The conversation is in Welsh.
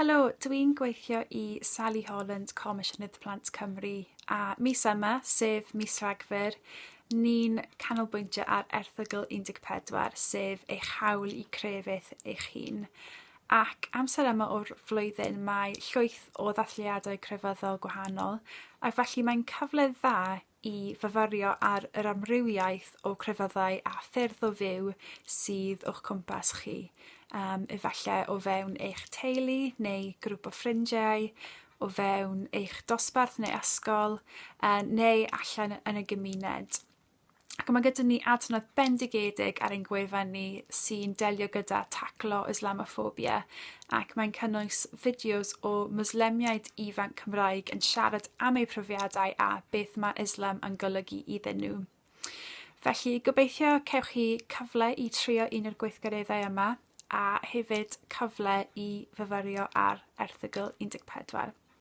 Helo, dw i'n gweithio i Sally Holland, Comisiynydd Plant Cymru, a mis yma, sef mis Rhagfyr, ni'n canolbwyntio ar erthygl 14, sef eich hawl i crefydd eich hun. Ac amser yma o'r flwyddyn mae llwyth o ddathliadau crefyddol gwahanol, ac felly mae'n cyfle dda i fyfyrio ar yr amrywiaeth o crefyddau a ffyrdd o fyw sydd o'ch cwmpas chi. Um, efallai o fewn eich teulu neu grŵp o ffrindiau, o fewn eich dosbarth neu ysgol, uh, neu allan yn y gymuned. Ac mae gyda ni adnodd bendigedig ar ein gwefan ni sy'n delio gyda taclo Islamoffobia ac mae'n cynnwys fideos o Mwslemiaid ifanc Cymraeg yn siarad am eu profiadau a beth mae Islam yn golygu iddyn nhw. Felly gobeithio cewch chi cyfle i trio un o'r gweithgareddau yma a hefyd cyfle i fyfyrio ar erthygl 14.